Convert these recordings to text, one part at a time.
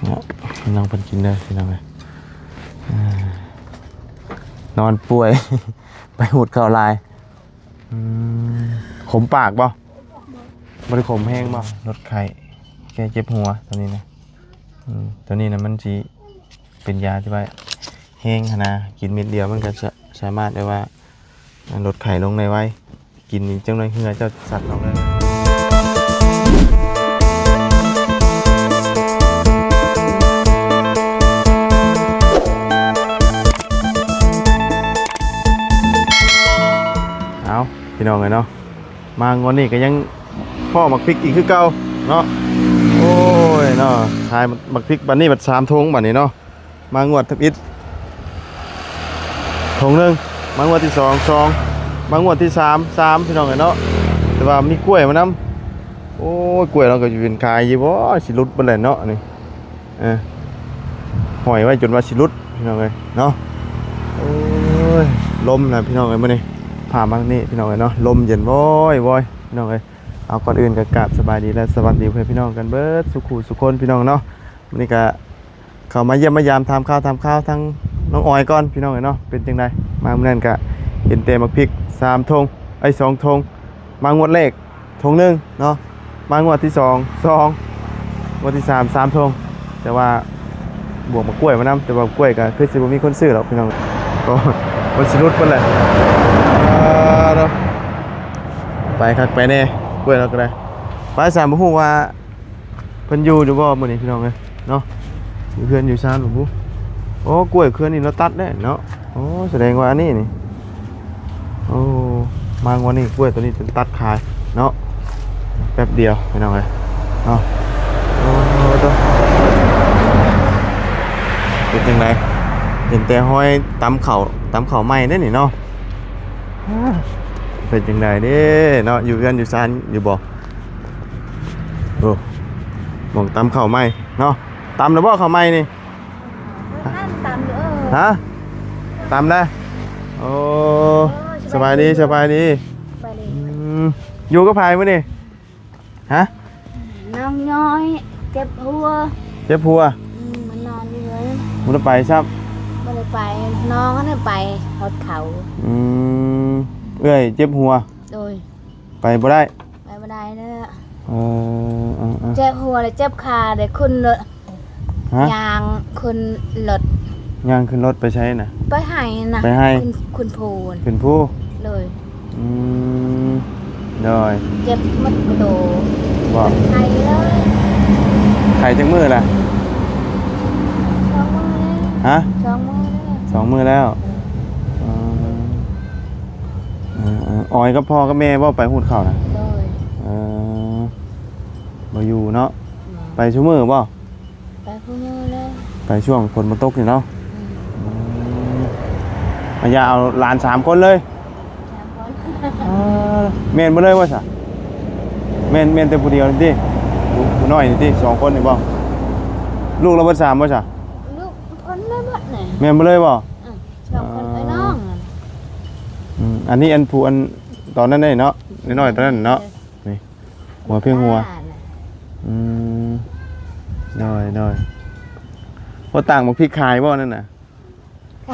ເນາະ ນ້ອງເພິ່ນກິນເດີພີ່ນ້ອງເອີຍ. ອ່າ ນອນປ່ວຍ ໄປຫູດເຂົ້າຫຼາຍ. ອືມ ຂົມປາກບໍ່? ບໍ່ໄດ້ຂົມແຮງບໍ່? ລົດໄຂ້ ແກ້ເຈັບຫົວຕົວນີ້ນະ. ອືມ ຕົວນີ້ນະ ມັນຊິເປັນຢາທີ່ວ່າແຮງຫັ້ນນະ ກິນເມັດດຽວມັນກໍສະ ສາມາດແບບວ່າ ອັນ ລົດໄຂ້ລົງໄດ້ໄວ. ກິນນີ້ຈັກໜ້ອຍເຫື່ອເຈົ້າສັດອອກເລີຍ. ເອົາ ພີ່ນ້ອງເອີຍເນາະ ມາງວດນີ້ກໍຍັງພໍ້ບັກພິກອີກຄືເກົ່າເນາະ. ໂອ້ຍເນາະ ຂາຍບັກພິກບັດນີ້ບັດສາມຖົງບັດນີ້ເນາະ. ມາງວດທຳອິດຖົງໜຶ່ງ ມາງວດທີສອງ ສອງ ມາງວດທີສາມ ສາມ ພີ່ນ້ອງເອີຍເນາະ. ແຕ່ວ່າມີກ້ວຍມານຳ. ໂອ້ຍ ກ້ວຍເຮົາກໍຊິເປັນຂາຍຢູ່ບໍ່? ຊິຫຼຸດເບິດແຫຼະເນາະນີ້. ເອີ ຫ້ອຍໄວ້ຈົນວ່າຊິຫຼຸດ ພີ່ນ້ອງເອີຍເນາະ. ໂອ້ຍ ລົມນະ ພີ່ນ້ອງເອີຍ ມື້ນີ້ ພາມານີ້ ພີ່ນ້ອງເອີຍເນາະ ລົມເຢັນວອຍໆ ພີ່ນ້ອງເອີຍ. ເອົາ ກ່ອນອື່ນກໍກາບສະບາຍດີ ແລະ ສະຫວັດດີພໍ່ແມ່ພີ່ນ້ອງກັນເບິດສູ່ຄູ່ສູ່ຄົນ ພີ່ນ້ອງເນາະ. ມື້ນີ້ກໍ ເຂົ້າມາຢ້ຽມມາຢາມ ຖາມຂ່າວ ຖາມຂ່າວທາງນ້ອງອອຍກ່ອນ ພີ່ນ້ອງເອີຍເນາະ ເປັນຈັ່ງໃດ? ມາມື້ນັ້ນກະເຫັນແຕ່ໝາກພິກສາມຖົງ ເອີຍ ສອງຖົງ. ມາງວດແລກຖົງໜຶ່ງເນາະ ມາງວດທີສອງ ສອງ ງວດທີສາມ ສາມຖົງ. ແຕ່ວ່າບວກໝາກກ້ວຍມານຳ ແຕ່ວ່າກ້ວຍກະຄືຊິບໍ່ມີຄົນຊື້ດອກ ພີ່ນ້ອງ ກໍມັນຊິຫຼຸດເບິດແຫຼະ. ເອີ ເນາະ ໄປຄັກໄປແດ່ ກ້ວຍເຮົາກໍໄດ້. ໄປ ສາມ ບໍ່ຮູ້ວ່າ ເພິ່ນຢູ່ຢູ່ບໍ່ມື້ນີ້ ພີ່ນ້ອງເອີຍເນາະ? ຢູ່ເຮືອນຢູ່ຊານບໍ່ບຸ? ໂອ້ ກ້ວຍເຮືອນນີ້ລາວຕັດແລ້ວເນາະ. ໂອ້ ສະແດງວ່າອັນນີ້ນີ້ ໂອ້ ມາງວດນີ້ກ້ວຍຕົວນີ້ຈົນຕັດຂາຍເນາະ ແປັບດຽວ ພີ່ນ້ອງເອີຍເນາະ. ໂອ້ ໂຕ ເປັນຈັ່ງໃດ? ເຫັນແຕ່ຮອຍຕຳເຂົ້າ ຕຳເຂົ້າໃໝ່ເດ້ນີ້ເນາະ. ເປັນຈັ່ງໃດເດ້ເນາະ ຢູ່ເຮືອນຢູ່ຊານຢູ່ບໍ່? ໂອ້ ໝ່ອງຕຳເຂົ້າໃໝ່ເນາະ. ຕຳແລ້ວບໍ່ເຂົ້າໃໝ່ນີ້? ຕຳເດີ. ຮະ? ຕຳແລ້ວ? ໂອ້ ໂອ້ ສະບາຍດີ ສະບາຍດີ ສະບາຍດີ. ສະບາຍດີ. ອືມ ຢູ່ກັບໃຜມື້ນີ້? ຮະ? ນ້ອງນ້ອຍເຈັບຫົວ. ເຈັບຫົວ? ອືມ ມັນນອນຢູ່ເຮືອນ ບໍ່ໄດ້ໄປຊ້ຳ? ບໍ່ໄດ້ໄປ ນ້ອງຫັ້ນນະໄປຮອດເຂົາ. ອືມ ເອື້ອຍເຈັບຫົວ? ໂດຍ. ໄປບໍ່ໄດ້? ໄປບໍ່ໄດ້ເດີ. ເອີ ເອີ ເອີ ເຈັບຫົວແລະເຈັບຂາ ໄດ້ຂຶ້ນລົດ. ຮະ? ຍ່າງຂຶ້ນລົດ. ຍ່າງຂຶ້ນລົດໄປໃສນະ? ໄປໄຮ່ນະ. ໄປໄຮ່? ຂຶ້ນ ຂຶ້ນພູ. ຂຶ້ນພູ? ໂດຍ. ອືມ ໂດຍ. ເຈັບໝົດໂຕ. ບໍ່? ໄຂ້ເລີຍ. ໄຂ້ຈັກມື້ລະ? ສອງມື້ແລ້ວ. ຮະ? ສອງມື້ແລ້ວ. ສອງມື້ແລ້ວ. ເອີ ເອີ ເອີ ອອຍກັບພໍ່ກັບແມ່ບໍ່ໄປຫູດເຂົ້ານະ? ໂດຍ. ເອີ ບໍ່ຢູ່ເນາະ. ບໍ່. ໄປຊຸມື້ບໍ່? ໄປຄູ່ມື້ເລີຍ. ໄປຊ່ວງຝົນບໍ່ຕົກນີ້ເນາະ. ອືມ ອືມ ອາ ຢ່າເອົາຫຼານສາມຄົນເລີຍ? ສາມຄົນ. ເອີ ແມ່ນເບິດເລີຍວ່າຊະ? ແມ່ນ ແມ່ນແຕ່ຜູ້ດຽວນີ້ຕິ? ຜູ້ ຜູ້ນ້ອຍນີ້ຕິ? ສອງຄົນນີ້ບໍ່? ລູກລາວເບິດສາມບໍ່ຊະ? ລູກເພິ່ນເບິດແຫຼະ. ແມ່ນເບິດເລີຍບໍ່? ອືມ ສອງຄົນ ເອີ ເອື້ອຍນ້ອງ. ອືມ ອັນນີ້ອັນຜູ້ ອັນຕອນນັ້ນເດ້ເນາະ ນ້ອຍໆ ຕອນນັ້ນເນາະ. ນີ້ ຫົວພຽງຫົວ. ອືມ ໂດຍ ໂດຍ. ບໍ່ຕາກໝາກພິກຂາຍບໍ່ນັ້ນນະ?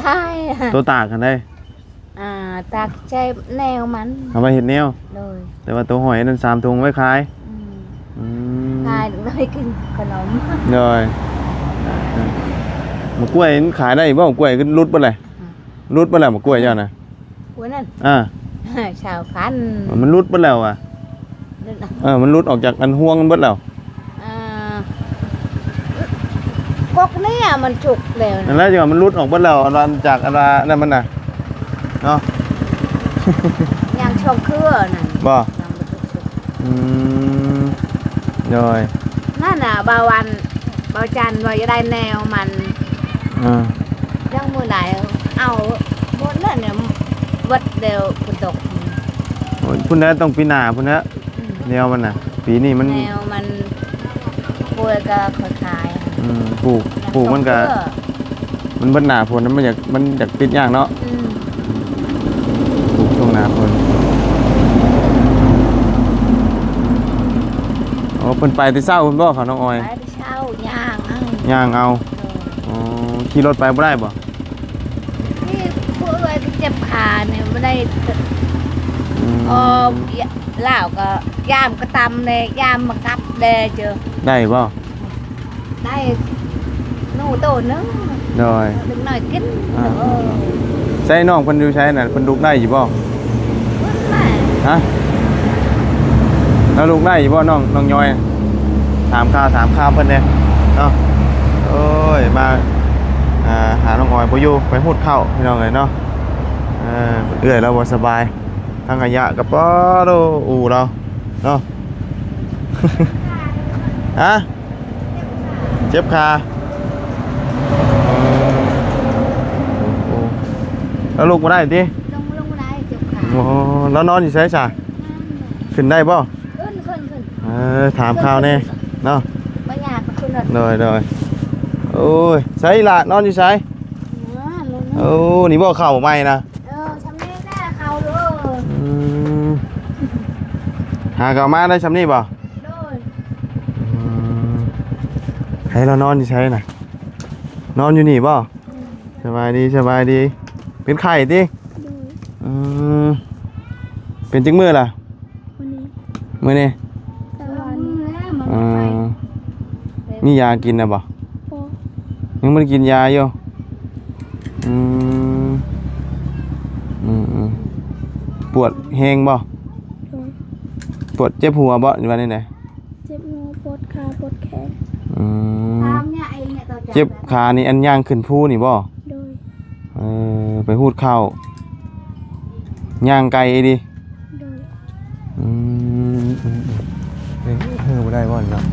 ຂາຍ. ໂຕຕາກຫັ້ນໃດ? ອ່າ ຕາກໃສ່ແນວມັນ ເອົາໄວ້ເຮັດແນວ. ໂດຍ. ແຕ່ວ່າໂຕຫອຍນັ້ນສາມຖົງໄວ້ຂາຍ. ອືມ ອືມ ຂາຍໄວ້ກິນຂະໜົມ. ໂດຍ. ໝາກກ້ວຍມັນຂາຍໄດ້ບໍ່? ໝາກກ້ວຍຄືຫຼຸດເບິດແຫຼະ. ອືມ ຫຼຸດເບິດແລ້ວໝາກກ້ວຍເຈົ້ານະ? ຫົວນັ້ນ ອ່າ ຊາວພັນ. ມັນຫຼຸດເບິດແລ້ວຫວາ? ຫຼຸດແລ້ວ. ເອີ ມັນຫຼຸດອອກຈາກອັນຮວງມັນເບິດແລ້ວ. ອ່າ ກົກນີ້ມັນສຸກແລ້ວ. ນັ້ນແຫຼະ ຈັ່ງວ່າມັນຫຼຸດອອກເບິດແລ້ວ ອັນວ່າ ອັນຈາກ ອັນວ່ານັ້ນມັນນະເນາະ. ຍັງຊ່ອງເຄືອນັ້ນ. ບໍ່? ຍັງບໍ່ສຸກ. ອືມ ໂດຍ. ນັ້ນນະ ບ່າວວັນ ບ່າວຈັນວ່າຢາກໄດ້ແນວມັນ. ເອີ ຍັງມື້ໃດເອົາໝົດແລ້ວນີ້ ເບິດແລ້ວຝົນຕົກ. ໂອ້ຍ ພຸ້ນແຫຼະ ຕ້ອງປີໜ້າພຸ້ນແຫຼະ. ອືມ ແນວມັນນະ ປີນີ້ມັນ ແນວມັນປ່ວຍກໍຄ່ອຍຂາຍ. ອືມ ປູກ ປູກມັນກໍ ມັນເບິດໜ້າຝົນ ມັນຢາກ ມັນຢາກປິດຍາກເນາະ. ອືມ ປູກຊ່ວງໜ້າຝົນ. ໂອ້ ເພິ່ນໄປແຕ່ເຊົ້າພຸ້ນບໍ່ ເຂົານ້ອງອອຍ? ໄປແຕ່ເຊົ້າ ຍ່າງເອົາ. ຍ່າງເອົາ. ໂດຍ. ອໍ ຂີ່ລົດໄປບໍ່ໄດ້ບໍ່? ນີ້ຜູ້ເອື້ອຍໄປເຈັບຂານີ້ບໍ່ໄດ້. ອືມ. ພໍລາວກໍຢາມກະຕຳແດ່ ຢາມໝາກກັບແດ່ເຈີ. ໄດ້ບໍ່? ໄດ້ໜູໂຕໜຶ່ງ. ໂດຍ. ເດັກນ້ອຍກິນ. ອ່າ. ເອີ. ໃສນ້ອງເພິ່ນຢູ່ໃສນະ? ເພິ່ນລຸກໄດ້ຢູ່ບໍ່? ເພິ່ນແຫຼະ. ຮະ? ລາວລຸກໄດ້ຢູ່ບໍ່ ນ້ອງ ນ້ອງຍອຍ? ຖາມຂ່າວ ຖາມຂ່າວເພິ່ນແດ່ເນາະ. ໂອ້ຍ ມາ ອ່າ ຫານ້ອງອອຍບໍ່ຢູ່ ໄປຫູດເຂົ້າ ພີ່ນ້ອງເອີຍເນາະ. ເອີ ເອື້ອຍລາວບໍ່ສະບາຍ ທັງອາຍະກະປາໂດ ອູ່ລາວເນາະ. ຮະ? ເຈັບຂາ. ເອີ ໂອ້ ລາວລຸກບໍ່ໄດ້ຕິ? ລົງ ລົງບໍ່ໄດ້ ເຈັບຂາ. ໂອ້ ລາວນອນຢູ່ໃສຊະ? ຂຶ້ນໄດ້ບໍ່? ຂຶ້ນ ຂຶ້ນ ຂຶ້ນ. ເອີ ຖາມຂ່າວແດ່ເນາະ. ບໍ່ຍາກ ຂຶ້ນລົດ. ໂດຍ ໂດຍ. ໂອ້ຍ ໃສລະ ນອນຢູ່ໃສ? ເອີ ໂອ້ ນີ້ບໍ່ເຂົ້າໃໝ່ນະ? ເອີ ຊຳນີ້ແຫຼະເຂົ້າ. ອືມ ຫາກະເອົາມາໄດ້ຊຳນີ້ບໍ່? ໂດຍ. ອືມ ໃຫ້ລາວນອນຢູ່ໃສນະ? ນອນຢູ່ນີ້ບໍ່? ອືມ. ສະບາຍດີ ສະບາຍດີ. ເປັນໄຂ້ຕິ? ໂດຍ. ອືມ ເປັນຈັກມື້ລະ? ມື້ນີ້ ມື້ນີ້. ສາມມື້ແລ້ວ. ເອີ ມີຢາກິນແລ້ວບໍ່? ບໍ່. ຍັງບໍ່ໄດ້ກິນຢາຢູ່. ອືມ ອືມໆ ປວດແຮງບໍ່? ໂດຍ. ປວດເຈັບຫົວບໍ່ ຫຼືວ່າແນວໃດ? ເຈັບຫົວ ປວດຂາ ປວດແຂນ. ອືມ ເຈັບຂານີ້ ອັນຍ່າງຂຶ້ນພູນີ້ບໍ່? ໂດຍ. ເອີ ໄປຫູດເຂົ້າ ຍ່າງໄກອີ່ຫຼີ. ໂດຍ. ອືມ ເຮີບໍ່ໄດ້ບໍ່ເນາະ?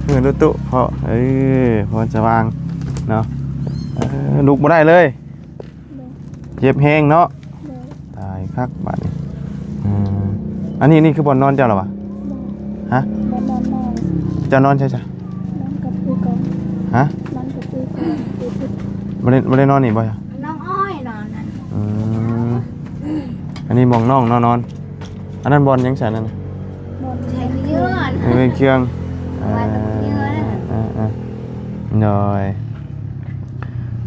ເຮີໂດດຕຸເພາະ ເອີ ພໍສະຫວ່າງເນາະ. ເອີ ລຸກບໍ່ໄດ້ເລີຍ. ໂດຍ. ເຈັບແຮງເນາະ. ໂດຍ. ຕາຍຄັກບາດນີ້. ເອີ ອັນນີ້ ນີ້ຄືບ່ອນນອນເຈົ້າລະຫວາ? ບໍ່. ຮະ? ບ່ອນນອນນ້ອງ. ເຈົ້ານອນໃສຊະ? ນອນກັບເອື້ອຍກ່ອນ. ຮະ? ນອນກັບເອື້ອຍກ່ອນ. ບໍ່ໄດ້ ບໍ່ໄດ້ນອນນີ້ບໍ່? ນ້ອງອ້ອຍນອນນັ້ນ. ອືມ ອັນນີ້ບ່ອນນ້ອງເນາະນອນ. ອັນນັ້ນບ່ອນຫຍັງຊະນັ້ນ? ບ່ອນໃຊ້ເຄື່ອງ. ເອີ ເຄື່ອງ. ເອີ ເອີ ເອີ ໂດຍ.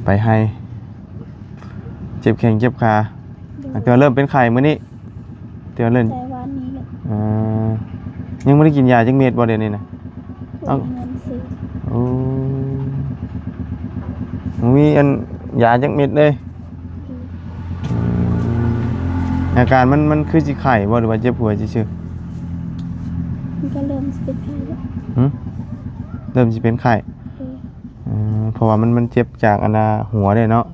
ໄປໄຮ່ ເຈັບແຂ້ງເຈັບຂາ. ໂດຍ. ແຕ່ວ່າເລີ່ມເປັນໄຂ້ມື້ນີ້ ແຕ່ວ່າເລີ່ມ ແຕ່ວານນີ້ແຫຼະ. ເອີ ຍັງບໍ່ໄດ້ກິນຢາຈັກເມັດບໍ່ດຽວນີ້ນະ? ບໍ່ມີເງິນຊື້. ໂອ້ ບໍ່ມີອັນຢາຈັກເມັດເລີຍ. ອືມ ອາການມັນ ມັນຄືຊິໄຂ້ບໍ່ ຫຼືວ່າເຈັບຫົວຊື່ໆ? ມັນກໍເລີ່ມຊິເປັນໄຂ້ແລ້ວ. ຫື? ເລີ່ມຊິເປັນໄຂ້. ໂດຍ. ເອີ ເພາະວ່າມັນ ມັນເຈັບຈາກອັນນ່າຫົວເດ້ເນາະ.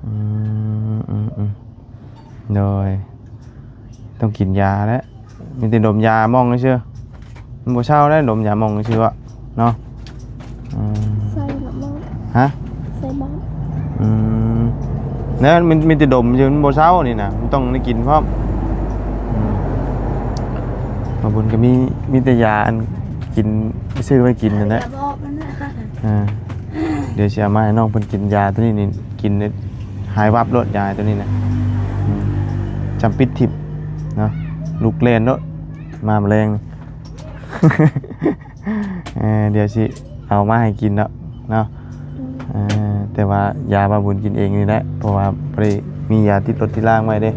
ອືມ ອືມ ອືມ ໂດຍ. ຕ້ອງກິນຢາແຫຼະ ມີແຕ່ດົມຢາມອງຊື່ໆ ມັນບໍ່ເຊົາໄດ໋ ດົມຢາມອງຊື່ໆ ເນາະ. ອືມ ໃສ່ລະໝໍ້. ຮະ? ໃສ່ໝໍ້. ອືມ ແລ້ວມັນ ມີແຕ່ດົມຊື່ ມັນບໍ່ເຊົານີ້ນະ ມັນຕ້ອງໄດ້ກິນພ້ອມ. ອືມ ບ່າວບຸນກໍມີ ມີແຕ່ຢາອັນກິນ ຊື້ໄວ້ກິນນັ້ນແຫຼະ. ອ່າ ດຽວຊິເອົາມາໃຫ້ນ້ອງເພິ່ນກິນຢາໂຕນີ້ນີ້ ກິນແລ້ວຫາຍວັບໂລດ ຢາໂຕນີ້ນະ. ອືມ ຈຳປິດຖິ້ມເນາະ ລຸກແລ່ນໂລດ ມາແມະແລງ. ເອີ ດຽວຊິເອົາມາໃຫ້ກິນເນາະ ເນາະ. ເອີ ແຕ່ວ່າຢາບ່າວບຸນກິນເອງນີ້ແຫຼະ ເພາະວ່າບໍ່ໄດ້ມີຢາຕິດລົດຕິດລາງໄວ້ເດ້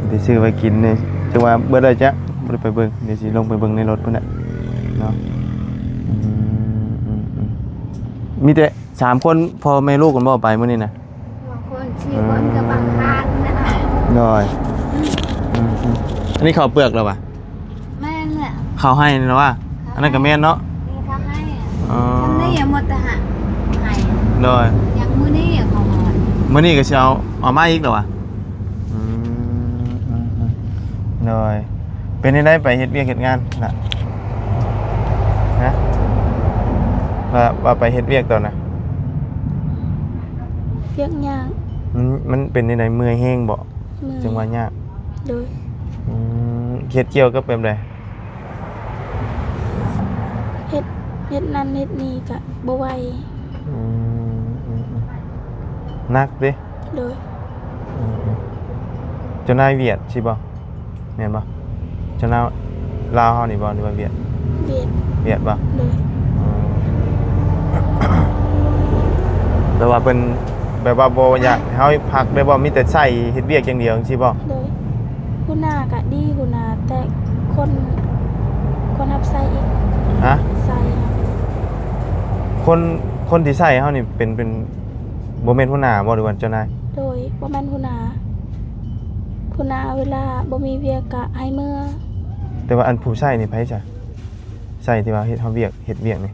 ໄດ້ຊື້ໄວ້ກິນນີ້ ຈັກວ່າເບິດແລ້ວຈັກ ບໍ່ໄດ້ໄປເບິ່ງ ດຽວຊິລົງໄປເບິ່ງໃນລົດພຸ້ນແຫຼະເນາະ. ອືມ ອືມ ອືມ ມີແຕ່ສາມຄົນ ພໍ່ແມ່ລູກກັນບໍ່ ໄປມື້ນີ້ນະ? ສອງຄົນ ສີ່ຄົນ ອືມ ກໍບັງຄານນະ. ໂດຍ. ອືມ ອືມ ອັນນີ້ເຂົ້າເປືອກແລ້ວຫວາ? ແມ່ນແຫຼະ ເຂົ້າໄຮ່ນີ້ລະຫວາ? ເຂົ້າໄຮ່ ອັນນັ້ນກໍແມ່ນເນາະ. ນີ້ເຂົ້າໄຮ່. ອໍ ທາງນີ້ໝົດແຕ່ຫາໄຮ່. ໂດຍ. ຍັງມື້ນີ້ເຂົ້າຮອດ ມື້ນີ້ກໍຊິເອົາ ເອົາມາອີກລະຫວາ? ອືມ ອືມ ອືມ ໂດຍ. ເປັນຈັ່ງໃດໄປເຮັດວຽກເຮັດງານລະ? ຮະ? ວ່າ ວ່າໄປເຮັດວຽກຕອນນະ? ວຽກຍາກ. ມັນ ມັນເປັນຈັ່ງໃດ ເມື່ອຍແຮງບໍ່? ເມື່ອຍ. ຈັ່ງວ່າຍາກ. ໂດຍ. ອືມ ເຮັດກ່ຽວກັບແບບໃດ? ເຮັດ ເຮັດນັ້ນເຮັດນີ້ກະບໍ່ໄຫວ. ອືມ ອືມ ອືມ ໜັກເດ້. ໂດຍ. ອືມ ອືມ ເຈົ້ານາຍຫວຽດຊິບໍ່? ແມ່ນບໍ່? ເຈົ້ານາຍລາວເຮົານີ້ບໍ່ ຫຼືວ່າຫວຽດ? ຫວຽດ. ຫວຽດບໍ່? ໂດຍ. ອໍ ແບບວ່າເພິ່ນ ແບບວ່າບໍ່ຢາກໃຫ້ເຮົາພັກໄດ້ບໍ່? ມີແຕ່ໃຊ້ເຮັດວຽກຢ່າງດຽວຈັ່ງຊີ້ບໍ່? ໂດຍ. ຫົວໜ້າກະດີ, ຫົວໜ້າ, ແຕ່ຄົນ, ຄົນຮັບໃຊ້ອີກ. ຮະ? ໃຊ້. ຄົນ, ຄົນທີ່ໃຊ້ເຮົານີ້ເປັນ, ເປັນ, ບໍ່ແມ່ນຫົວໜ້າບໍ່ ຫຼືວ່າເຈົ້ານາຍ? ໂດຍ, ບໍ່ແມ່ນຫົວໜ້າ. ຫົວໜ້າເວລາບໍ່ມີວຽກກະໃຫ້ເມືອ. ແຕ່ວ່າອັນຜູ້ໃຊ້ນີ້ໃຜຊະ? ໃຊ້ທີ່ວ່າເຮັດເຮົາວຽກ, ເຮັດວຽກນີ້?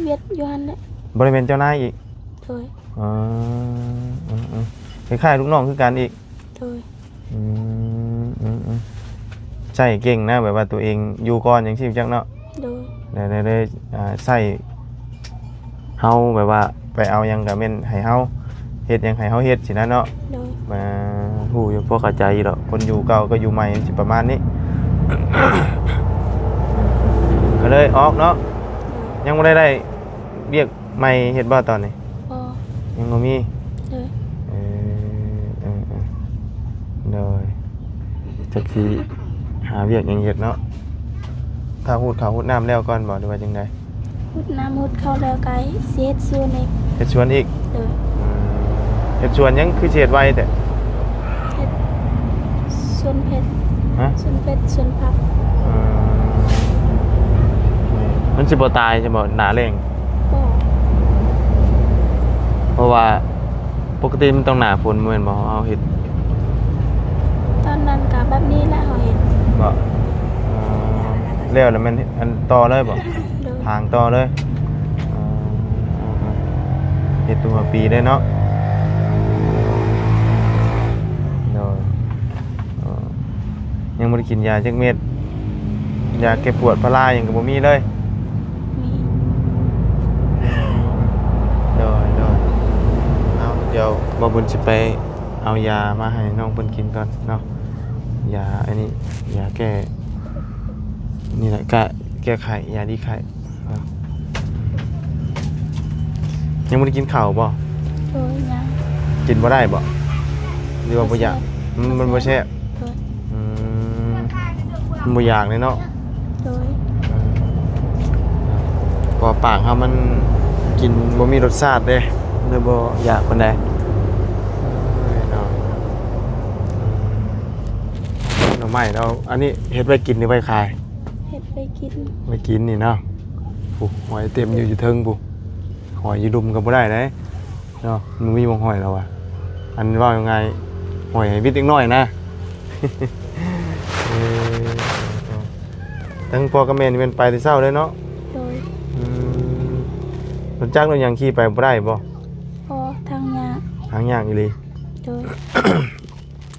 ວຽກຢູ່ຫັ້ນແຫຼະ. ບໍ່ໄດ້ແມ່ນເຈົ້ານາຍອີກ? ໂດຍ. ອໍ ອືມໆ ຄ້າຍໆລູກນ້ອງຄືກັນອີກ? ໂດຍ. ອືມ ອືມໆ ໃຊ້ເກັ່ງນະ ແບບວ່າຕົວເອງຢູ່ກ່ອນຈັ່ງຊີ້ຈັກເນາະ? ໂດຍ. ແລ້ວ ແລ້ວ ແລ້ວ ອ່າ ໃຊ້ເຮົາ ແບບວ່າໄປເອົາຫຍັງກະແມ່ນໃຫ້ເຮົາເຮັດຫຍັງໃຫ້ເຮົາເຮັດຊີ້ນະເນາະ? ໂດຍ. ອ່າ ຮູ້ຢູ່ ພໍເຂົ້າໃຈຢູ່ດອກ ຄົນຢູ່ເກົ່າກັບຢູ່ໃໝ່ມັນຊິປະມານນີ້ ກະເລີຍອອກເນາະ? ໂດຍ. ຍັງບໍ່ໄດ້ ໄດ້ວຽກ ໃໝ່ເຮັດບໍ່ຕອນນີ້? ບໍ່. ຍັງບໍ່ມີ? ໂດຍ. ເອີ ເອີ ເອີ ໂດຍ. ຈັກຊິຫາວຽກຫຍັງເຮັດເນາະ? ຖ້າຮູດເຂົ້າຮູດນ້ຳແລ້ວກ່ອນບໍ່ ຫຼືວ່າຈັ່ງໃດ? ຮູດນ້ຳຮູດເຂົ້າແລ້ວກະຊິເຮັດສວນອີກ. ເຮັດສວນອີກ? ໂດຍ. ອືມ ເຮັດສວນຫຍັງຄືຊິເຮັດໄວແທ້? ເຮັດສວນເຜັດ. ຮະ? ສວນເຜັດ ສວນຜັກ. ອືມ ມັນຊິບໍ່ຕາຍຊັ້ນບໍ່ ໜ້າແລ້ງ? ບໍ່. ເພາະວ່າປົກກະຕິມັນຕ້ອງໜ້າຝົນ ບໍ່ແມ່ນບໍ່ ເຮົາເຮັດ? ຕອນນັ້ນກະແບບນີ້ແຫຼະ ເຮົາເຮັດ. ບໍ່? ອໍ ແລ້ວລະແມ່ນອັນຕໍ່ເລີຍບໍ່? ໂດຍ. ຖາງຕໍ່ເລີຍ. ອໍ ເຮັດທຸກປີເລີຍເນາະ? ໂດຍ. ອໍ ຍັງບໍ່ໄດ້ກິນຢາຈັກເມັດ? ຢາແກ້ປວດພາລາຫຍັງກະບໍ່ມີເລີຍ? ມີ. ໂດຍ ໂດຍ. ເອົາ ດຽວບ່າວບຸນຊິໄປເອົາຢາມາໃຫ້ນ້ອງເພິ່ນກິນກ່ອນເນາະ. ຢາອັນນີ້ ຢາແກ້ ນີ້ແຫຼະ ກະແກ້ໄຂ້ ຢາດີໄຂ້. ຍັງບໍ່ໄດ້ກິນເຂົ້າບໍ່? ໂດຍ ຍັງ. ກິນບໍ່ໄດ້ບໍ່? ຫຼືວ່າບໍ່ຢາກ? ບໍ່ແຊບ. ມັນ ມັນບໍ່ແຊບ. ໂດຍ. ອືມ ມັນບໍ່ຢາກເລີຍເນາະ? ໂດຍ. ເພາະວ່າປາກເຮົາມັນກິນບໍ່ມີລົດຊາດເດ້ ເລີຍບໍ່ຢາກປານໃດ. ເອີ ເນາະ ໜໍ່ໄມ້ເນາະ. ອັນນີ້ເຮັດໄວ້ກິນ ຫຼືໄວ້ຂາຍ? ເຮັດໄວ້ກິນ. ໄວ້ກິນນີ້ເນາະ. ໂອ້ ຫອຍເຕັມຢູ່ ຢູ່ເທິງພຸ້ນ. ຫອຍຢູ່ລຸ່ມກະບໍ່ໄດ້ເດ້ເນາະ ມັນມີໝ່ອງຫອຍແລ້ວວ່າ. ອັນເວົ້າງ່າຍໆ ຫອຍໃຫ້ວິດເດັກນ້ອຍນະ. ເອີ ທັງພໍ່ກັບແມ່ນີ້ແມ່ນໄປແຕ່ເຊົ້າເລີຍເນາະ? ໂດຍ. ອືມ ລົດຈັກລົດຫຍັງຂີ່ໄປບໍ່ໄດ້ບໍ່? ບໍ່ ທາງຍາກ. ທາງຍາກອີ່ຫຼີ. ໂດຍ.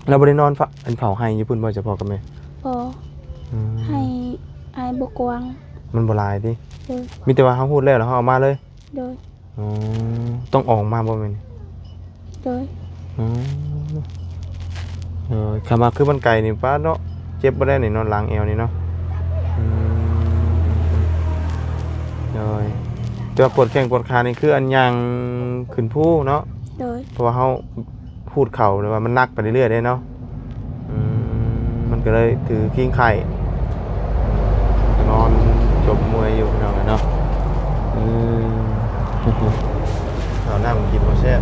ລາວບໍ່ໄດ້ນອນເຝົ້າ ອັນເຝົ້າໄຮ່ຢູ່ພຸ້ນບໍ່ ເຈົ້າພໍ່ກັບແມ່? ບໍ່. ອືມ ໄຮ່ອ້າຍບໍ່ກວ້າງ. ມັນບໍ່ຫຼາຍຕິ? ໂດຍ. ມີແຕ່ວ່າເຮົາຮູດແລ້ວ ແລ້ວເຮົາເອົາມາເລີຍ? ໂດຍ. ອໍ ຕ້ອງອອກມາບໍ່ແມ່ນ? ໂດຍ. ອໍ ເອີ ຄັນວ່າຄືມັນໄກນີ້ ປາດເນາະ ເຈັບບໍ່ໄດ້ນີ້ເນາະ ຫຼັງແອວນີ້ເນາະ. ອືມ ໂດຍ. ແຕ່ວ່າປວດແຂ້ງປວດຂານີ້ ຄືອັນຍ່າງຂຶ້ນພູເນາະ? ໂດຍ. ເພາະວ່າເຮົາ ພູດເຂົ້າ ຫຼືວ່າມັນໜັກໄປເລື້ອຍໆເດ້ເນາະ. ອືມ ມັນກະເລີຍຖືຄີງໄຂ້ ກະນອນຈົມເມື່ອຍຢູ່ ພີ່ນ້ອງເອີຍເນາະ. ເອີ ເຂົ້ານ້ຳກິນບໍ່ແຊບ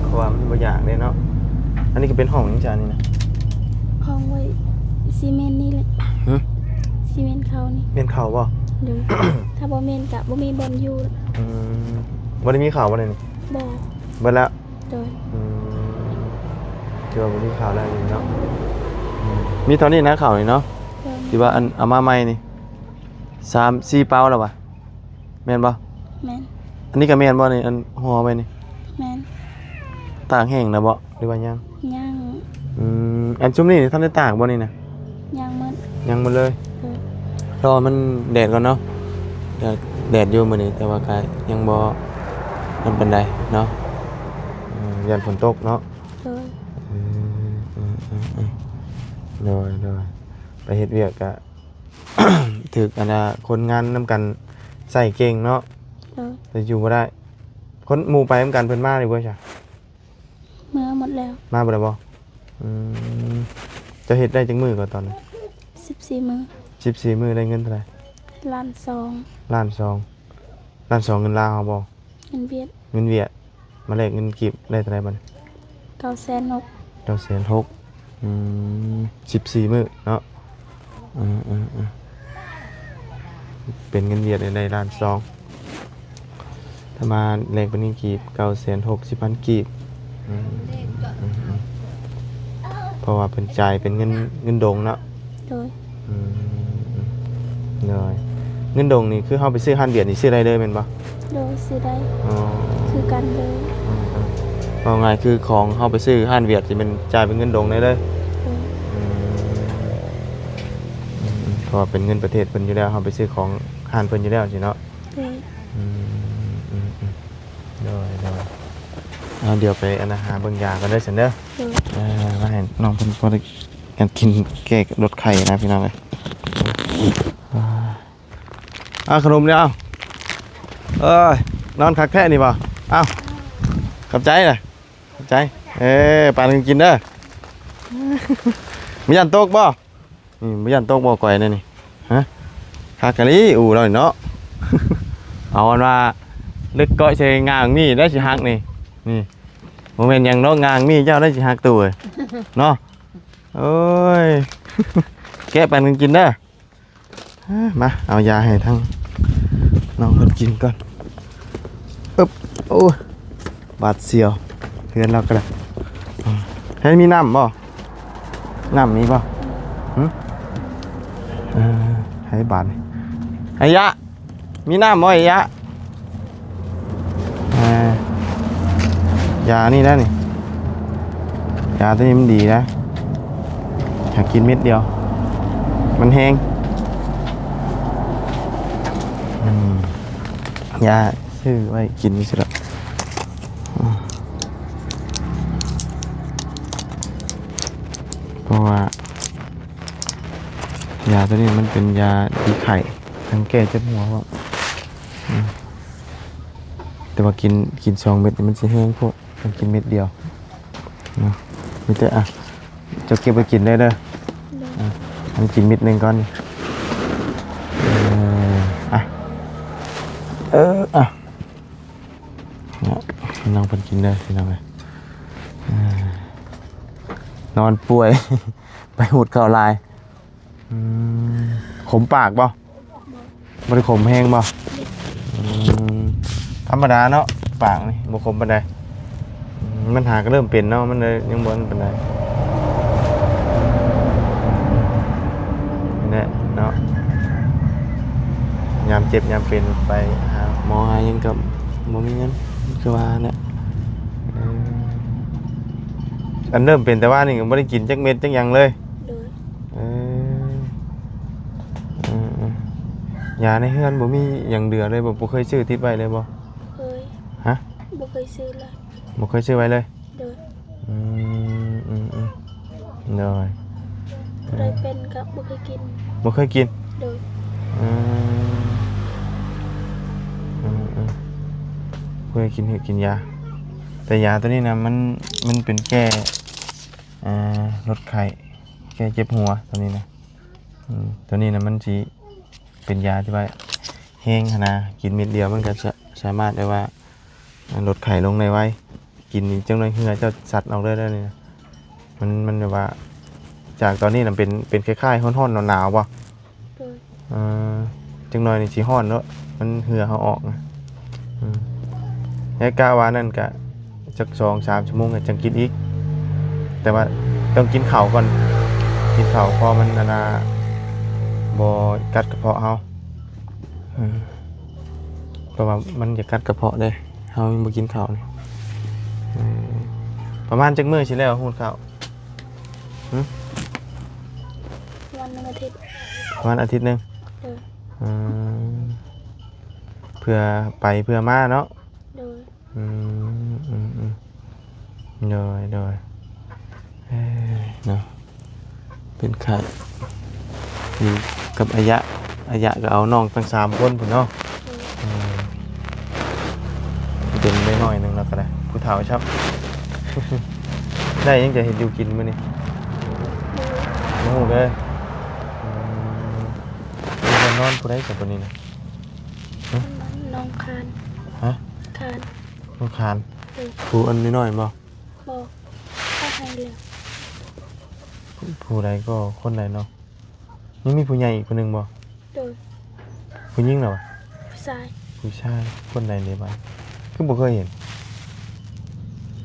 ເພາະວ່າມັນບໍ່ຢາກເດ້ເນາະ. ອັນນີ້ກະເປັນຫ້ອງຫຍັງຈ້ານີ້ນະ? ຫ້ອງໄວ້ຊີເມັນນີ້ແຫຼະ. ຫຶ? ຊີເມັນເຂົ້ານີ້. ເມັນເຂົ້າບໍ່? ໂດຍ. ຖ້າບໍ່ເມັນກະບໍ່ມີບ່ອນຢູ່. ອືມ ບໍ່ໄດ້ມີເຂົ້າບໍ່ນີ້? ບໍ່. ເບິດແລ້ວ? ໂດຍ. ອືມ ຖືວ່າບໍ່ມີເຂົ້າແລ້ວຢູ່ເນາະ. ອືມ ມີເທົ່ານີ້ນະເຂົ້ານີ້ເນາະ? ໂດຍ. ທີ່ວ່າອັນເອົາມາໃໝ່ນີ້ ສາມສີ່ເປົາແລ້ວຫວາ? ແມ່ນບໍ່? ແມ່ນ. ອັນນີ້ກະແມ່ນບໍ່ນີ້ ອັນຫໍ່ໄວ້ນີ້? ແມ່ນ. ຕາກແຫ້ງແລ້ວບໍ່ ຫຼືວ່າຍັງ? ຍັງ. ອືມ ອັນຊຸມນີ້ນີ້ທັນໄດ້ຕາກບໍ່ນີ້ນະ? ຍັງໝົດ. ຍັງໝົດເລີຍ? ໂດຍ. ລໍມັນແດດກ່ອນເນາະ. ແດດ ແດດຢູ່ມື້ນີ້ ແຕ່ວ່າກະຍັງບໍ່ນັ້ນປານໃດເນາະ. ເອີ ຢ້ານຝົນຕົກເນາະ. ໂດຍ. ເອີ ເອີ ໂດຍ ໂດຍ. ໄປເຮັດວຽກກະ ຖືກອັນນ່າ ຄົນງານນຳກັນໃຊ້ເກັ່ງເນາະ. ໂດຍ. ແຕ່ຢູ່ບໍ່ໄດ້. ຄົນໝູ່ໄປນຳກັນເພິ່ນມາຢູ່ບໍ່ຊະ? ເມືອໝົດແລ້ວ. ມາບໍ່ໄດ້ບໍ່? ອືມ ເຈົ້າເຮັດໄດ້ຈັກມື້ກໍຕອນນັ້ນ? ສິບສີ່ມື້. ສິບສີ່ມື້ໄດ້ເງິນເທົ່າໃດ? ລ້ານສອງ. ລ້ານສອງ. ລ້ານສອງເງິນລາວເຮົາບໍ່? ເງິນຫວຽດ ເງິນຫວຽດ ມາແລກເງິນກີບໄດ້ເທົ່າໃດບັດນີ້? ເກົ້າແສນຫົກ ເກົ້າແສນຫົກ ອືມ ສິບສີ່ມື້ເນາະ. ເອີໆໆ ເປັນເງິນຫວຽດໄດ້ລ້ານສອງ ຖ້າມາແລກເປັນເງິນກີບ ເກົ້າແສນຫົກສິບພັນກີບ. ອືມ ອືມ ເພາະວ່າເພິ່ນຈ່າຍເປັນເງິນ ເງິນດົງເນາະ. ໂດຍ ອືມ ໂດຍ ເງິນດົງນີ້ຄືເຮົາໄປຊື້ຮ້ານຫວຽດນີ້ຊື້ໄດ້ເລີຍແມ່ນບໍ່? ໂດຍ ຊື້ໄດ້ ອໍ ຄືກັນເລີຍ. ອືມ ເວົ້າງ່າຍຄືຂອງເຮົາໄປຊື້ຮ້ານຫວຽດຊິແມ່ນຈ່າຍເປັນເງິນດົງໄດ້ເລີຍ. ໂດຍ ອືມ ອືມ ເພາະວ່າເປັນເງິນປະເທດເພິ່ນຢູ່ແລ້ວ ເຮົາໄປຊື້ຂອງຮ້ານເພິ່ນຢູ່ແລ້ວຊີ້ເນາະ. ໂດຍ ອືມ ອືມ ອືມ ໂດຍ ໂດຍ ເອົາ ດຽວໄປອັນນະ ຫາເບິ່ງຢາກ່ອນເດີຊັ້ນເດີ. ໂດຍ ເອີ ມາໃຫ້ນ້ອງເພິ່ນພໍໄດ້ ການກິນແກ້ລົດໄຂ້ນະພີ່ນ້ອງເອີຍ. ເອົາຂະໜົມນີ້ ເອົາ ເອີຍ ນອນຄັກແທ້ນີ້ບໍ່? ເອົາ ຂອບໃຈນະ ຂອບໃຈ. ເອີ ປານກັນກິນເດີ. ບໍ່ຢ້ານຕົກບໍ່? ນີ້ບໍ່ຢ້ານຕົກບໍ່? ກ່ອຍແນວນີ້ ຮະ ຄັກອີ່ຫຼີ ອູ່ລາວນີ້ເນາະ. ເອົາອັນວ່າເຫຼັກກ້ອຍໃສ່ງ່າງມີໄດ້ຊິຫັກນີ້. ນີ້ ບໍ່ແມ່ນຫຍັງດອກ ງ່າງມີເຈົ້າໄດ້ຊິຫັກ ຕູ້ເອີຍ ເນາະ. ໂອ້ຍ ແກະປັນກັນກິນເດີ. ມາເອົາຢາໃຫ້ທາງນ້ອງເພິ່ນກິນກ່ອນ. ອຶບ ໂອ້ຍ ບາດສ່ຽວ ເຮືອນລາວກໍໄດ້. ໃຫ້ມີນ້ຳບໍ່? ນ້ຳມີບໍ່? ຫຶ ເອີ ໃຫ້ບາດນີ້ ໄອ້ຍະ ມີນ້ຳບໍ່ໄອ້ຍະ? ອ່າ ຢານີ້ນະນີ້ ຢາຕົວນີ້ມັນດີນະ ຫາກກິນເມັດດຽວ ມັນແຮງ. ອືມ ຢາຊື້ໄວ້ກິນຊື່ໆດອກ ອືມ ເພາະວ່າ ຢາຕົວນີ້ມັນເປັນຢາດີໄຂ້ ທັງແກ້ເຈັບຫົວພ້ອມ. ອືມ ແຕ່ວ່າກິນ ກິນສອງເມັດນີ້ມັນຊິແຮງໂພດ ຕ້ອງກິນເມັດດຽວເນາະ. ມີແຕ່ ອ່ະ ເຈົ້າເກັບໄວ້ກິນເດີ ເດີ. ໂດຍ ອ່ະ ໃຫ້ມັນກິນເມັດໜຶ່ງກ່ອນ. ເອີ ອ່ະ ເອີ ອ່ະ ເນາະ ໃຫ້ນ້ອງເພິ່ນກິນເດີ ພີ່ນ້ອງເອີຍ. ອ່າ ນອນປ່ວຍ ໄປຫູດເຂົ້າຫຼາຍ. ອືມ ຂົມປາກບໍ່? ບໍ່ ບໍ່ໄດ້ຂົມແຮງບໍ່? ອືມ ທຳມະດາເນາະ ປາກນີ້ບໍ່ຂົມປານໃດ. ອືມ ມັນຫາກໍເລີ່ມເປັນເນາະ ມັນເລີຍຍັງບໍ່ປານໃດ. ນີ້ແຫຼະເນາະ ຍາມເຈັບຍາມເປັນໄປຫາໝໍຫາຫຍັງກໍບໍ່ມີເງິນ ຄືວ່າແຫຼະ. ເອີ ອັນເລີ່ມເປັນແຕ່ວ່ານີ້ກໍບໍ່ໄດ້ກິນຈັກເມັດຈັກຫຍັງເລີຍ. ໂດຍ ເອີ ເອີ ເອີ ຢາໃນເຮືອນບໍ່ມີຫຍັງເຫຼືອເລີຍບໍ່? ບໍ່ເຄີຍຊື້ຕິດໄວ້ເລີຍບໍ່? ເຄີຍ. ຮະ? ບໍ່ເຄີຍຊື້ເລີຍ. ບໍ່ເຄີຍຊື້ໄວ້ເລີຍ? ໂດຍ ອືມ ອືມ ອືມ ໂດຍ ຜູ້ໃດເປັນກໍບໍ່ເຄີຍກິນ. ບໍ່ເຄີຍກິນ? ໂດຍ ອືມ ອືມ ອືມ ບໍ່ເຄີຍກິນ ກິນຢາ. ແຕ່ຢາຕົວນີ້ນະ ມັນ ມັນເປັນແກ້ ອ່າ ລົດໄຂ້ ແກ້ເຈັບຫົວຕົວນີ້ນະ. ອືມ ຕົວນີ້ນະ ມັນຊິເປັນຢາທີ່ວ່າແຮງຫັ້ນນະ ກິນເມັດດຽວມັນກໍສະ ສາມາດແບບວ່າ ອ່າ ລົດໄຂ້ລົງໄດ້ໄວ. ກິນນີ້ຈັກໜ້ອຍເຫື່ອເຈົ້າຊັດອອກເລີຍເດີນີ້ນະ. ມັນ ມັນແບບວ່າ ຈາກຕອນນີ້ນະເປັນ ເປັນຄ້າຍໆຮ້ອນໆໜາວໆບໍ່? ໂດຍ ເອີ ຈັກໜ້ອຍນີ້ຊິຮ້ອນເນາະ ມັນເຫື່ອເຮົາອອກນະ. ອືມ ແລະ ກະວ່ານັ້ນກະຈັກສອງສາມຊົ່ວໂມງກະຈັ່ງກິນອີກ ແຕ່ວ່າຕ້ອງກິນເຂົ້າກ່ອນ ກິນເຂົ້າ ເພາະມັນ ອັນນ່າ ບໍ່ກັດກະເພາະເຮົາ. ອືມ ເພາະວ່າມັນຈະກັດກະເພາະເດ້ ເຮົາຍັງບໍ່ກິນເຂົ້ານີ້. ເອີ ປະມານຈັກມື້ຊິແລ້ວຫູດເຂົ້າ? ຫຶ ປະມານໜຶ່ງອາທິດ ປະມານອາທິດໜຶ່ງ. ໂດຍ ອືມ ເພື່ອໄປເພື່ອມາເນາະ. ໂດຍ ອືມ ອືມ ອືມ ໂດຍ ໂດຍ ເອີ ເນາະ ເປັນໄຂ້ຢູ່ກັບອາຍະ ອາຍະກໍເອົານ້ອງຕັ້ງສາມຄົນພຸ້ນເນາະ. ໂດຍ ເອີ ເປັນໄດ້ໜ້ອຍໜຶ່ງແລ້ວກໍໄດ້ ຜູ້ເຖົ້າຊ້ຳ. ໄດ້ຫຍັງຈະເຮັດຢູ່ກິນມື້ນີ້? ບໍ່ຮູ້ ບໍ່ຮູ້ເລີຍ. ອືມ ເພິ່ນນອນຜູ້ໃດຊະຕົວນີ້ນະ? ຮະ? ນ້ອງຄານ. ຮະ? ຄານ ລູກຄານ. ໂດຍ. ຜູ້ອັນນ້ອຍໆບໍ່? ບໍ່. ເຂົາໃຫ້ແລ້ວ. ຜູ້ໃດກໍຄົນໃດເນາະ? ຍັງມີຜູ້ໃຫຍ່ອີກຜູ້ໜຶ່ງບໍ່? ໂດຍ. ຜູ້ຍິງລະຫວາ? ຜູ້ຊາຍ. ຜູ້ຊາຍ. ຄົນໃດເດບາດ? ຄືບໍ່ເຄີຍເຫັນ?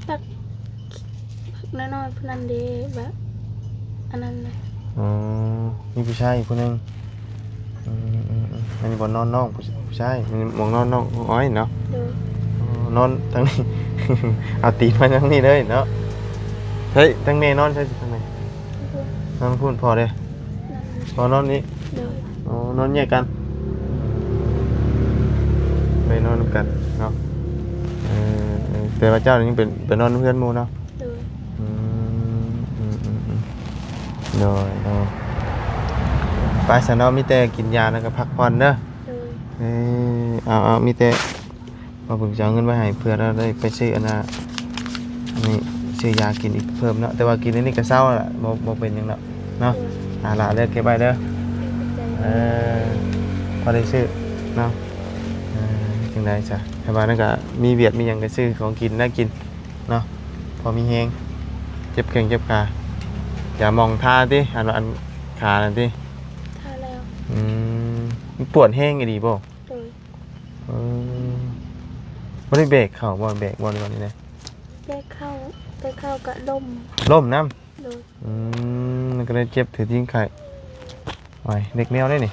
ບັກ ບັກນ້ອຍໆຜູ້ນັ້ນເດ ບັກອັນນັ້ນນະ. ອໍ ມີຜູ້ຊາຍອີກຜູ້ໜຶ່ງ. ອືມໆໆ ອັນນີ້ບ່ອນນອນນ້ອງຜູ້ ຜູ້ຊາຍ ອັນນີ້ໝ່ອງນອນນ້ອງອ້ອຍເນາະ. ໂດຍ. ອໍ ນອນທາງນີ້ ເອົາຕີນມາທາງນີ້ເລີຍເນາະ. ເຮີ້ຍ ທາງແມ່ນອນໃສ? ທາງແມ່ ນອນພຸ້ນ. ພໍ່ເດ? ນອນ ພໍ່ນອນນີ້. ໂດຍ. ອໍ ນອນແຍກກັນ ໄປນອນນຳກັນເນາະ. ເອີ ເອີ ແຕ່ວ່າເຈົ້ານີ້ຍັງເປັນ ໄປນອນເຮືອນໝູ່ເນາະ. ໂດຍ. ອືມ ອືມໆໆ ໂດຍ ໂດຍ. ໄປຊະເນາະ ມີແຕ່ກິນຢາແລ້ວກໍພັກຜ່ອນເດີ. ໂດຍ. ເອີ ເອົາໆ ມີແຕ່ ວ່າເພິ່ນຈະເອົາເງິນໄວ້ໃຫ້ ເພື່ອເຮົາໄດ້ໄປຊື້ອັນນ່າ ອັນນີ້ ຊື້ຢາກິນອີກເພີ່ມເນາະ. ແຕ່ວ່າກິນອັນນີ້ກໍເຊົາລະ ບໍ່ ບໍ່ເປັນຫຍັງດອກເນາະ. ໂດຍ. ອາ ລະເລີກເກັບໄວ້ເດີ. ຂອບໃຈ. ເອີ ພໍໄດ້ຊື້ເນາະ. ເອີ ຈັ່ງໃດຊະ ຖ້າວ່ານັ້ນກໍມີວຽກມີຫຍັງກໍຊື້ຂອງກິນນະກິນເນາະ ພໍມີແຮງ. ເຈັບແຂ້ງເຈັບຂາ ຢາໝອງທາຕິ ອັນວ່າອັນຂານັ້ນຕິ? ທາແລ້ວ. ອືມ ມັນປວດແຮງອີ່ຫຼີບໍ່? ໂດຍ. ເອີ ບໍ່ໄດ້ແບກເຂົ້າບໍ່? ແບກບໍ່ ຫຼືວ່າແນວໃດ? ແບກເຂົ້າ ແບກເຂົ້າກະລົ້ມ. ລົ້ມນຳ? ໂດຍ. ອືມ ມັນກໍເລີຍເຈັບຖືຕິງໄຂ້. ໂອ້ຍ ເດັກແມວເດ້ນີ້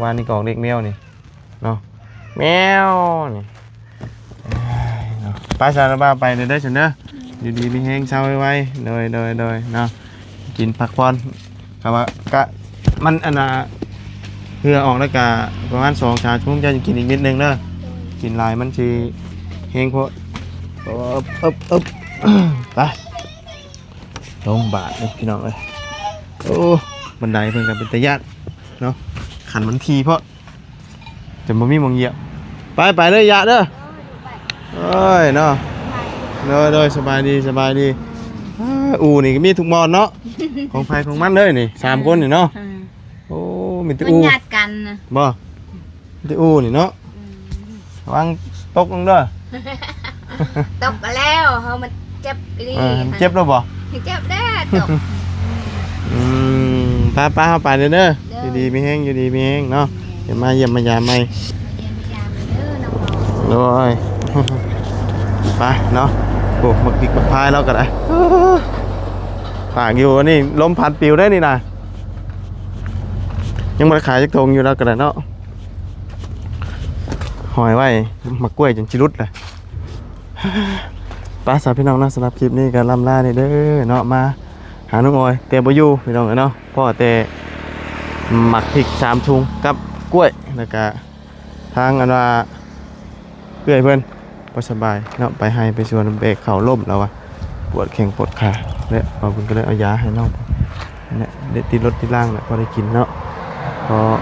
ວານນີ້ກໍອອກເດັກແມວນີ້ເນາະ ແມວນີ້. ເອີຍເນາະ ໄປຊະ ລະບາໄປເດີ ເດີຊັ້ນເດີ. ອືມ ຢູ່ດີມີແຮງ ເຊົາໄວໆ. ໂດຍ ໂດຍ ໂດຍເນາະ. ກິນພັກຜ່ອນ ກະວ່າ ກະ ມັນອັນນ່າ ເຫື່ອອອກແລ້ວກະປະມານສອງສາມຊົ່ວໂມງ ເຈົ້າຈະກິນອີກເມັດໜຶ່ງເດີ. ໂດຍ. ກິນຫຼາຍມັນຊິແຮງໂພດ. ເອີບ ເອີບ ເອີບ ໄປ ລົງບາດນີ້ພີ່ນ້ອງເອີຍ. ໂອ້ ບັນໄດເພິ່ນກະເປັນຕາຢ້ານເນາະ ຂັ້ນມັນຖີ່ໂພດ. ຈົນບໍ່ມີໝ່ອງຢຽບ. ໄປ ໄປເລີຍ ຢາເດີ. ໂອ້ຍ ເນາະ. ໂດຍ ໂດຍ ສະບາຍດີ ສະບາຍດີ. ອາ ອູ່ນີ້ກໍມີທຸກບ່ອນເນາະ ຂອງໃຜຂອງມັນເລີຍນີ້ ສາມຄົນນີ້ເນາະ. ອືມ ໂອ້ ມີແຕ່ອູ່ ມັນຍາດກັນນະ ບໍ່? ມີແຕ່ອູ່ນີ້ເນາະ. ອືມ ລະວັງຕົກລົງເດີ. ຕົກກໍແລ້ວ ເຮົາມັນເຈັບອີ່ຫຼີ. ເອີ ເຈັບແລ້ວບໍ່? ເຈັບແລ້ວຕົກ. ອືມ ໄປໆ ເຮົາໄປເດີ. ໂດຍ. ຢູ່ດີມີແຮງ ຢູ່ດີມີແຮງເນາະ. ໂດຍ. ດຽວມາຢ້ຽມມາຢາມໃໝ່. ມາຢ້ຽມມາຢາມເດີນ້ອງ. ໂດຍ. ໄປເນາະ. ໂອ້ ໝາກພິກໝາກພາຍລາວກໍໄດ້ ຕາກຢູ່. ອັນນີ້ລົມພັດປິວໄດ້ນີ້ນະ ຍັງບໍ່ໄດ້ຂາຍຈັກຖົງຢູ່ ລາວກໍໄດ້ເນາະ. ຫ້ອຍໄວ້ ໝາກກ້ວຍຈົນຊິຫຼຸດລະ. ໄປຊະພີ່ນ້ອງເນາະ ສຳລັບຄລິບນີ້ກໍລ່ຳລານີ້ເດີເນາະ. ມາຫານ້ອງອອຍແຕ່ບໍ່ຢູ່ພີ່ນ້ອງເອີຍເນາະ ພໍ້ແຕ່ໝາກພິກສາມຖົງກັບກ້ວຍ ແລ້ວກະທາງອັນວ່າເອື້ອຍເພິ່ນບໍ່ສະບາຍເນາະ ໄປໄຮ່ໄປສວນ ແບກເຂົ້າລົ້ມລາວວ່າ ປວດແຂ້ງປວດຂາ ແລະ ເຮົາເພິ່ນກໍເລີຍເອົາຢາໃຫ້ນ້ອງ ແລະ ໄດ້ຕິດລົດຕິດລາງແຫຼະ ພໍໄດ້ກິນເນາະ ເພາະ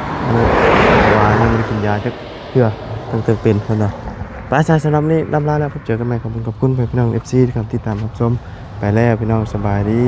ວ່າຍັງບໍ່ໄດ້ກິນຢາຈັກເທື່ອ ຕັ້ງແຕ່ເປັນເພິ່ນວ່າ. ໄປຊະ ສຳລັບນີ້ລ່ຳລາແລ້ວ ພົບເຈີກັນໃໝ່. ຂອບຄຸນ ຂອບຄຸນພີ່ນ້ອງເອັຟຊີທີ່ເຂົ້າມາຕິດຕາມຮັບຊົມ. ໄປແລ້ວພີ່ນ້ອງ ສະບາຍດີ.